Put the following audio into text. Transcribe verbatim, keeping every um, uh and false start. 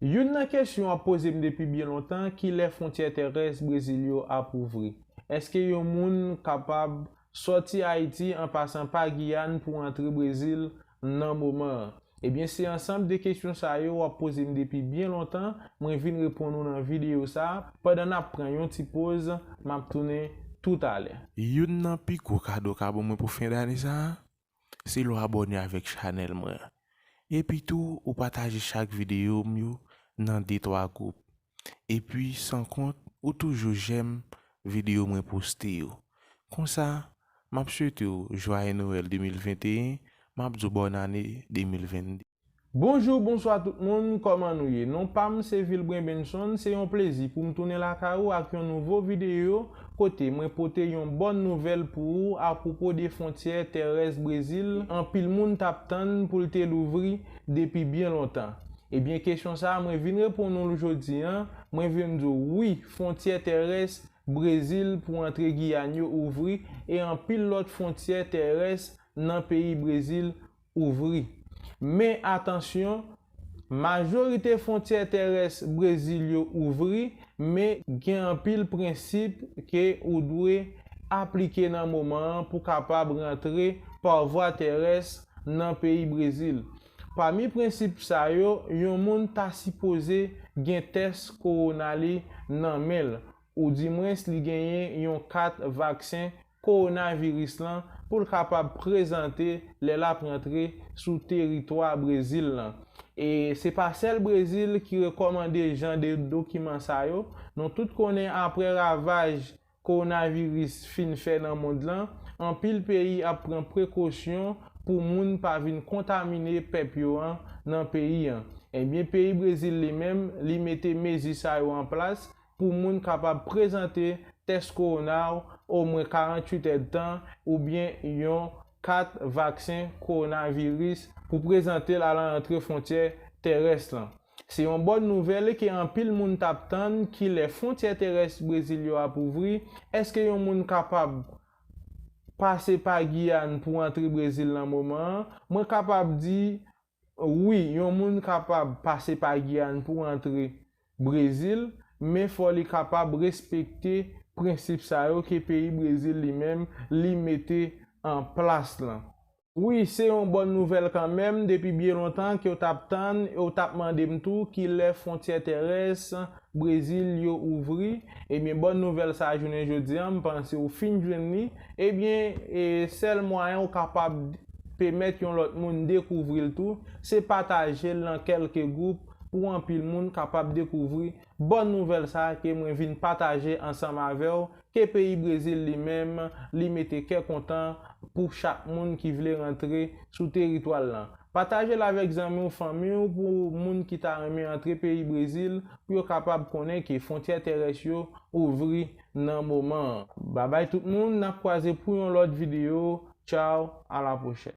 Youn nan kesyon w ap poze m depi byen lontan, kilè fwontyè terès Brezil yo ap ouvri? Èske yon moun kapab sòti Ayiti an pasan pa Giyàn pou antre Brezil nan moman an? Ebyen, se ansanm de kesyon sa yo w ap poze m depi byen lontan, mwen vin reponn ou nan videyo sa a. Pandan n ap pran yon ti poz, m ap tounen toutalè. Youn nan pi gwo kado w ka ban mwen pou fen dane sa a, se lè w abòne avèk chanèl mwen an. Epi tou, ou pataje chak videyo m yo nan de twa gwoup. Epi, san kont, ou toujou jèm videyo mwen poste yo. Konsa, m ap swete w Jwaye Nwèl de mil venteyen, m ap di w bòn ane de mil vennde. Bonjou, bonswa tout moun, kòman nou ye? Non pa m se Vilbren Benson, se yon plezi pou m tounen lakay ou ak yon nouvo videyo kote mwen pote yon bòn nouvèl pou ou apwopo de fwontyè terès Brezil anpil moun t ap tann pou l te louvri depi byen lontan. Ebyen, kesyon sa a mwen vin reponn ou l jodi an, mwen vin di w wi, fwontyè terès Brezil pou antre Giyàn yo ouvri e anpil lòt fwontyè terès nan peyi Brezil ouvri. Men atansyon, majorite fwontyè terès Brezil yo ouvri, men gen anpil prensip ke ou dwe aplike nan moman an pou kapab rantre pa vwa terès nan peyi Brezil. Pami prensip sa yo, yon moun ta sipoze gen tès kowona li nan men l, oudimwens li genyen yon kat vaksen kowonaviris lan pou l kapab prezante lè l ap rantre sou teritwa Brezil lan. E se pa sèl Brezil ki rekòmande jan de dokiman sa yo. Nou tout konnen apre ravaj kowonaviris fin fè nan mond lan, anpil peyi ap pran prekosyon pou moun pa vin kontamine pèp yo an nan peyi an. Ebyen, peyi Brezil li menm, li mete mezi sa yo an plas pou moun kapab prezante tès kowona w omwen karanntuit èdtan oubyen yon kat vaksen kowonaviris pou prezante l alantre fwontyè terès lan. Se yon bòn nouvèl ke anpil moun t ap tann, kilè fwontyè terès Brezil yo ap ouvri. Èske yon moun kapab pase pa Giyàn pou antre Brezil nan moman an? Mwen kapab di, wi, yon moun kapab pase pa Giyàn pou antre Brezil, men fò li kapab respekte prensip sa yo ke peyi Brezil li menm li mete an plas lan. Wi, se yon bòn nouvèl kanmenm, depi byen lontan ke w t ap tann e w t ap mande m tou kilè fwontyè terès Brezil yo ouvri. Ebyen, bòn nouvèl sa a jounen jodi a, m panse w fin jwenn li. Ebyen, e sèl mwayen w kapab pèmèt yon lòt moun dekouvri l tou, se pataje l nan kèlke gwoup pou anpil moun kapab dekouvri bòn nouvèl sa a ke mwen vin pataje ansanm avè w, ke peyi Brezil li menm, li mete kè kontan pou chak moun ki vle rantre sou teritwa l lan. Pataje l avèk zanmi w, fanmi w, pou moun ki ta renmen antre peyi Brezil, pou yo kapab konnen ke fwontyè terès yo ouvri nan moman an. Babay tout moun, n ap kwaze pou yon lòt videyo. Tchaw, a la pwochèn.